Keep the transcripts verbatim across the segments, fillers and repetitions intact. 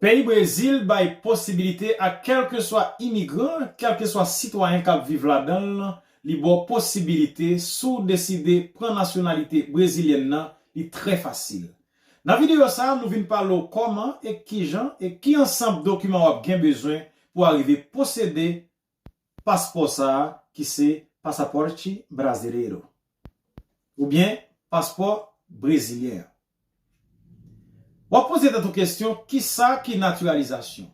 Peyi Brezil bay posibilite a kèlkeswa imigran, kèlkeswa sitwayen k ap viv ladan l, li ba w posibilite, si w deside pran nasyonalite brezilyèn nan, li trè fasil. Nan videyo sa a, nou vin pale w kòman e kijan e ki ansanm dokiman w ap gen bezwen pou w arive posede paspò sa a ki se pasaporte brasileiro, oubyen paspò brezilyen an. W ap poze tèt ou kesyon, kisa ki natiralizasyon?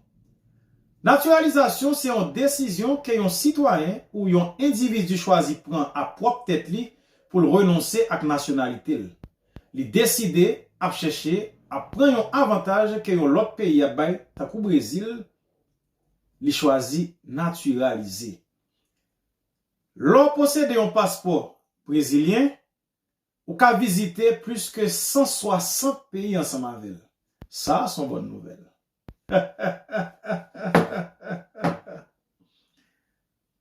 Natiralizasyon se yon desizyon ke yon sitwayen ou yon endividi chwazi pran a pwòp tèt li pou l renonse ak nasyonalite l. Li deside ap chèche ap pran yon avantaj ke yon lòt peyi ap bay, tankou Brezil, li chwazi natiralize. Lè w posede yon paspò brezilyen, ou ka vizite plis ke san swasant peyi ansanm avè l. Sa a se yon bòn nouvèl.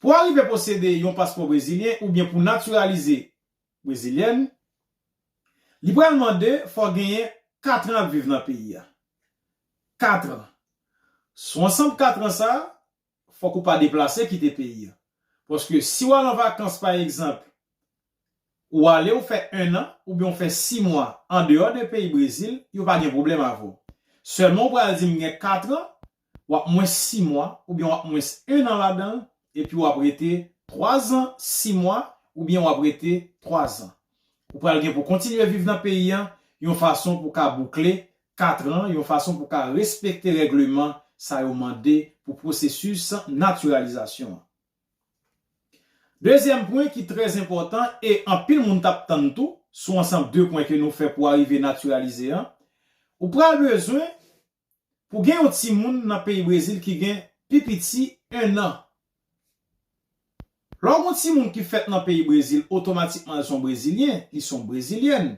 Pou w arive posede yon paspò brezilyen oubyen pou w natiralize brezilyèn, li pral mande fò w genyen katran ap viv nan peyi a. Katran. Sou ansanm katran sa a, fòk ou pa deplase kite peyi a. Paske si w al an vakans, pa egzanp, ou ale, ou fè ennan, oubyen ou fè sis mwa andeyò de peyi Brezil, yo pa gen pwoblèm avè w. Sèlman, ou pral di m gen katran, w ap mwens sis mwa, oubyen w ap mwens ennan ladan l, epi w ap rete twazan, sis mwa, oubyen w ap rete twazan. Ou pral gen pou kontinye viv nan peyi a, yon fason pou ka boukle katran, yon fason pou ka respekte règleman sa yo mande pou pwosesis natiralizasyon an. Dezyèm pwen ki trè enpòtan e anpil moun t ap tann tou, sou ansanm de pwen ke nou fè pou arive natiralize an, ou pral bezwen pou gen yon timoun nan peyi Brezil ki gen pi piti ennan. Lè w gen yon timoun ki fèt nan peyi Brezil, otomatikman li se yon brezilyen, li se yon brezilyèn.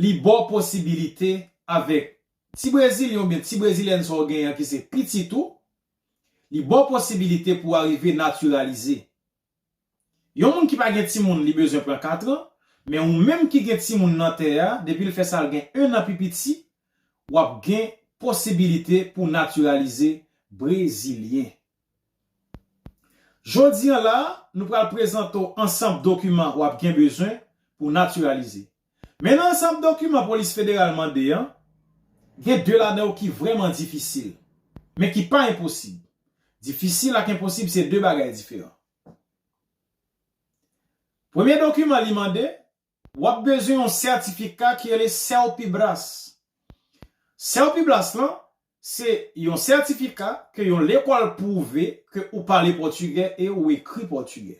Li ba w posibilite avèk ti brezilyen oubyen ti brezilyèn sa w genyen an ki se pitit ou, li ba w posibilite pou w arive natiralize. Yon moun ki pa gen timoun, li bezwen pran katran, men ou menm ki gen timoun nan tè a, depi l fè sa l gen ennan pi piti, w ap gen posibilite pou w natiralize brezilyen. Jodi a la, nou pral prezante w ansanm dokiman w ap gen bezwen pou w natiralize. Men nan ansanm dokiman polis federal mande an, gen de ladan yo ki vrèman difisil, men ki pa enposib. Difisil ak enposib se de bagay diferan. Premye dokiman li mande, w ap bezwen yon sètifika ki rele Serpibras. Serpibras lan, se yon sètifika ke yon lekòl pwouve ke ou pale pòtigè e ou ekri pòtigè.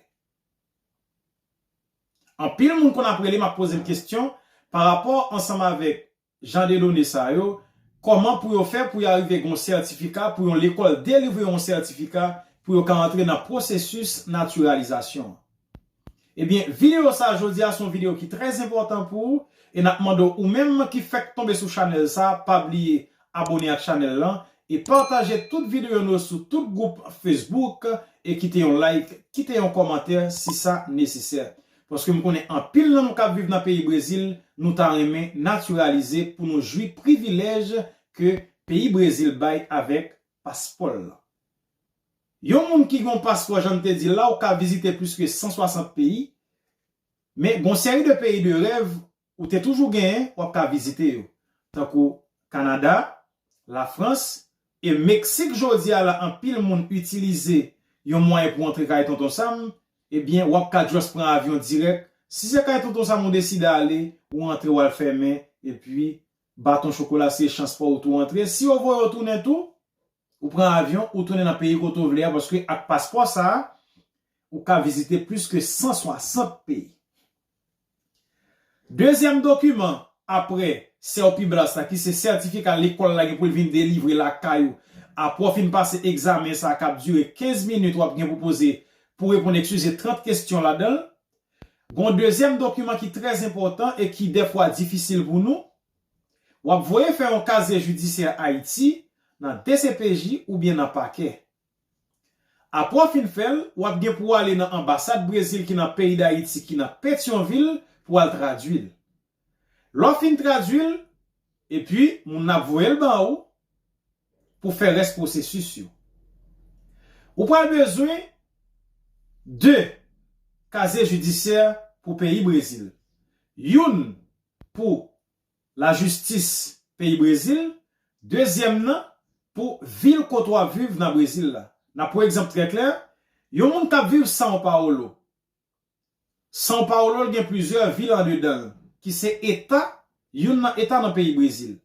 Anpil moun konn ap rele m ap poze m kesyon pa rapò ansanm avèk jan de done sa yo, kòman pou yo fè pou yo arive gen yon sètifika, pou yon lekòl delivre yon sètifika pou yo ka antre nan pwosesis natiralizasyon an. Ebyen, videyo sa a jodi a se yon videyo ki trè enpòtan pou ou, e n ap mande w, ou menm ki fèk tonbe sou chanèl sa a, pa bliye abone ak chanèl lan, e pataje tout videyo nou yo sou tout gwoup Facebook, e kite yon like, kite yon kòmantè si sa nesesè. Paske m konnen anpil nan nou k ap viv nan peyi Brezil, nou ta renmen natiralize pou nou jwi privilèj ke peyi Brezil bay avèk paspò l lan. Yon moun ki gen yon paspò, jan m te di l la, ou ka vizite plis ke san swasant peyi, men gen yon seri de peyi de rèv ou te toujou genyen, w ap ka vizite yo. Tankou Kanada, Lafrans, e Meksik jodi a la, anpil moun itilize yon mwayen pou antre kay Tonton Sam, ebyen, w ap ka just pran avyon dirèk. Si se kay Tonton Sam ou deside ale, ou antre, w al fèmen, epi baton chokola se chans pa w tou antre. Si yo voye w tounen tou, ou pran avyon, ou tounen nan peyi kote w vle a, paske ak paspò sa a, ou ka vizite plis ke san swasant peyi. Dezyèm dokiman apre Serpibras la, ki se sètifika lekòl la gen pou l vin delivre lakay ou, apre w fin pase egzamen sa a k ap dire kenz minit, w ap gen pou poze, pou reponn, eskize, trant kesyon ladan l. Gen yon dezyèm dokiman ki trè enpòtan e ki dèfwa difisil pou nou. W ap voye fè yon kazye jidisyè Ayiti nan D C P J oubyen nan pakè. Apre w fin fè l, w ap gen pou w ale nan anbasad Brezil ki nan peyi Dayiti ki nan Petyonvil pou w al tradui l. Lè w fin tradui l, epi moun nan ap voye l ban ou pou fè rès pwosesis yo. Ou pral bezwen de kazye jidisyè pou peyi Brezil. Youn pou lajistis peyi Brezil, dezyèm nan pou vil kote w ap viv nan Brezil la. N ap pran egzanp trè klè, yon moun k ap viv São Paulo. São Paulo l gen plizyè vil andedan l, ki se eta, youn nan eta nan peyi Brezil.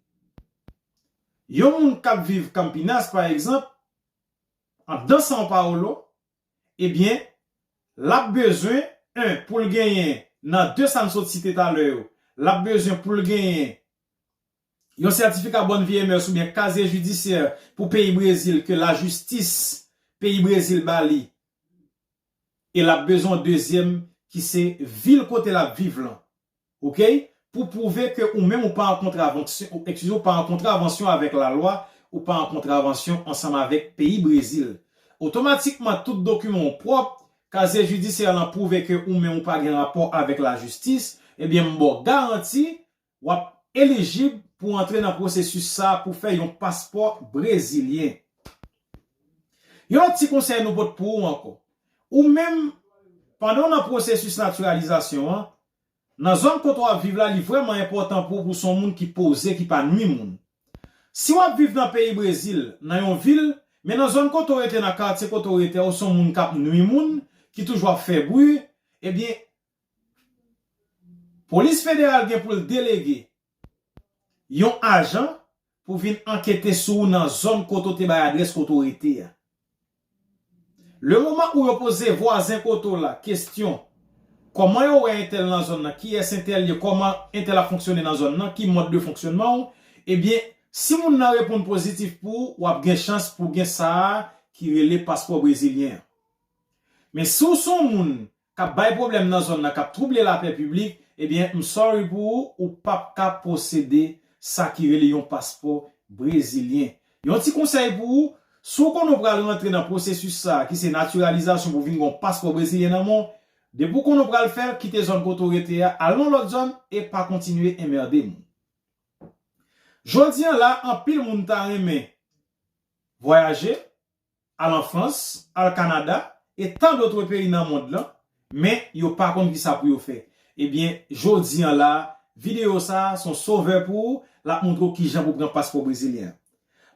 Yon moun k ap viv Campinas, pa egzanp, anndan São Paulo, ebyen, l ap bezwen, en, pou l genyen nan de sa n sot site talè yo, l ap bezwen pou l genyen yon sètifika bonne vie et mœurs oubyen kazye jidisyè pou peyi Brezil ke lajistis peyi Brezil ba li. E l ap bezwen yon dezyèm ki se vil kote l ap viv lan. Oke? Pou pwouve ke ou menm ou pa an kontravansyon, ou, eskize, ou pa an kontravansyon avèk lalwa, ou pa an kontravansyon ansanm avèk peyi Brezil. Otomatikman, tout dokiman w pwòp, kazye jidisyè lan pwouve ke ou menm ou pa gen rapò avèk lajistis, ebyen, m ba w garanti, w ap elijib pou antre nan pwosesis sa a pou fè yon paspò brezilyen. Yon lòt ti konsèy nou pote pou ou ankò. Ou menm, pandan w nan pwosesis natiralizasyon an, nan zòn kote w ap viv la, li vrèman enpòtan pou ou pou w se yon moun ki poze, ki pa nwi moun. Si w ap viv nan peyi Brezil, nan yon vil, men nan zòn kote w rete, nan katye kote w rete a, ou se yon moun k ap nwi moun, ki toujou ap fè bri, ebyen, Polis federal gen pou l delege yon ajan pou vin ankete sou ou nan zòn kote w te bay adrès kote w rete a. Le moman ou yo poze vwazen kote w la kesyon, kòman yo wè entèl nan zòn nan, kiyès entèl ye, kòman entèl ap fonksyone nan zòn nan, ki mòd de fonksyonman w, ebyen, si moun nan reponn pozitif pou ou, w ap gen chans pou w gen sa a ki rele paspò brezilyen an. Men si w se yon moun k ap bay pwoblèm nan zòn nan, k ap twouble lapè piblik, ebyen, m sorry pou ou, ou p ap ka posede sa ki rele yon paspò brezilyen. Yon ti konsèy pou ou, si w konnen w pral rantre nan pwosesis sa a, ki se natiralizasyon pou vin gen yon paspò brezilyen nan men w, depi w konnen w pral fè l, kite zòn kote w rete a, al nan lòt zòn e pa kontinye enmède moun. Jodi a la, anpil moun ta renmen vwayaje, al an Frans, al Kanada, e tan dòt peyi nan mond lan, men yo pa konn kisa pou yo fè. Ebyen, jodi a la, videyo sa a se yon sovè pou ou, l ap montre w kijan pou pran paspò brezilyen an.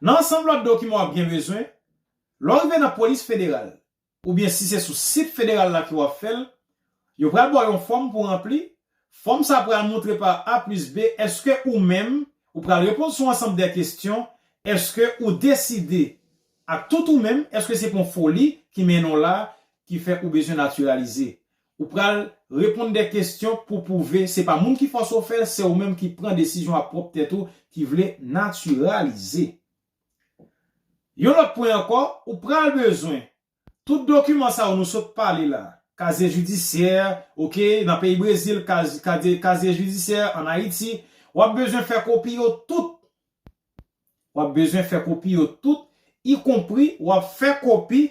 Nan ansanm lòt dokiman w ap gen bezwen, lè w rive nan polis federal, oubyen si se sou sit federal la ke w ap fè l, yo pral ba w yon fòm pou ranpli. Fòm sa pral montre pa A plis B èske ou menm, ou pral reponn sou ansanm de kesyon, èske ou deside ak tout ou menm, èske se pa yon foli ki mennen w la, ki fè ou bezwen natiralize. Ou pral reponn de kesyon pou pwouve se pa moun ki fòse w fè l, se ou menm ki pran desizyon a pwòp tèt ou ki vle natiralize. Yon lòt pwen ankò, ou pral bezwen tout dokiman sa yo nou sot pale la, kazye jidisyè, oke, nan peyi Brezil, kaz-, kazye, kazye jidisyè, ann Ayiti, w ap bezwen fè kopi yo tout. W ap bezwen fè kopi yo tout, ikonpri w ap fè kopi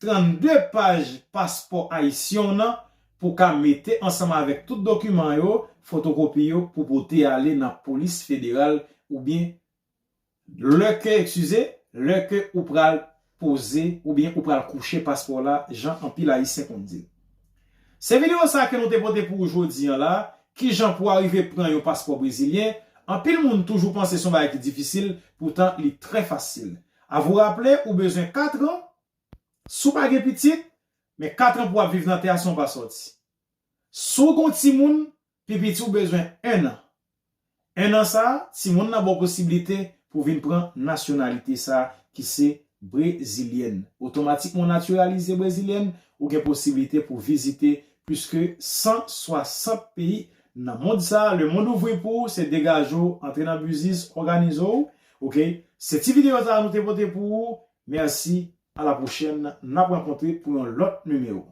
trannde paj paspò ayisyen w nan pou w ka mete ansanm avèk tout dokiman yo, fotokopi yo pou pote ale nan polis federal oubyen lè ke, eskize, lè ke ou pral poze oubyen ou pral kouche paspò la, jan anpil Ayisyen konn di l. Se videyo sa ke nou te pote pou ou jodi a la, kijan pou w arive pran yon paspò brezilyen. Anpil moun toujou panse se yon bagay ki difisil, poutan li trè fasil. A vou raple, ou bezwen kat an, si w pa gen pitit, men kat an pou w ap viv nan tè a san w pa sòti. Si w gen yon timoun, pi piti w bezwen en an. En an sa a, timoun nan ba w posiblite pou w vin pran nasyonalite sa a ki se brezilyèn. Otomatikman w natiralize brezilyèn, ou gen posiblite pou w vizite plis ke san swasant peyi nan mond sa a. Lemonn ouvri pou ou, se degaje w, antre nan biznis, òganize w. Oke? Se ti videyo sa a nou te pote pou ou. Mèsi, a la pwochèn, n ap rankontre pou yon lòt nimewo.